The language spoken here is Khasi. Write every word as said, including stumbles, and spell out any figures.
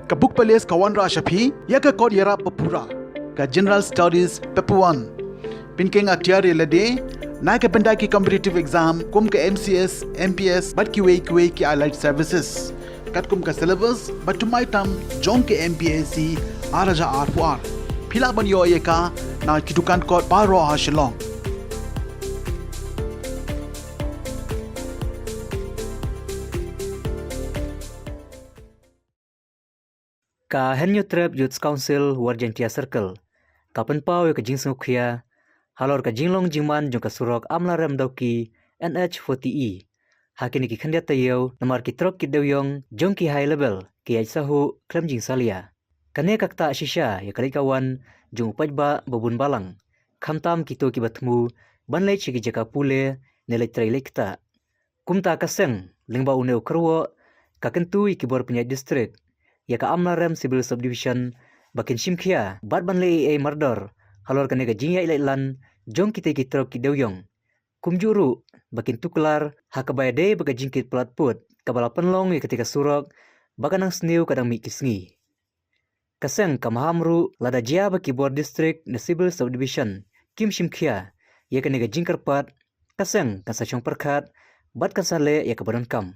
Ka Book Palace ka wanrah sha phi ïa ka kot ïarap ba pura, ka General Studies Paper One. Pynkheiñ atiar ïa lade na ka bynta ki competitive exam kum ka M C S, M P S bad kiwei kiwei ki allied services. Katkum ka syllabus ba thymmai tam jong ka M P S C ar hajar arphew ar. Phi lah ban ïoh ïa ka na ki dukan kot baroh ha Shillong. Ka Hynñiewtrep Youth Council War Jaiñtia Circle ka pynpaw ïa ka jingsngewkhia halor ka jinglong jingman jong ka surok Amlarem Dawki N H forty E ha kine ki khyndiat taïew namar ki trok ki dewïong jong ki high level ki ïaid sahuh khlem jingsalia. Kane ka ktah shisha ïa ka leit ka wan jong u paidbah ba bun balang, khamtam kito kiba thmu ban leit sha ki jaka pule ne leit trei leit ktah. Kumta ka seng lyngba une u kyrwoh ka kyntu ïa ki bor pynïaid district, ïa ka Amlarem Civil Subdivision ba kin shim khia bad ban leh ei ei mardor halor kane ka jingïaid leit lan jong kitei ki trok ki dewïong. Kumjuh ruh ba kin tuklar ha kaba ïadei bad ka jingkit palat pud kaba la pynlong ïa katei ka surok ba ka nang sniew ka dang mih ki sngi. Ka seng ka maham ruh lada jia ba ki bor district ne civil subdivision kim shim khia ïa kane ka jingkyrpad, ka seng kan sa shong pyrkhat bad kan sa leh ïa kaba donkam.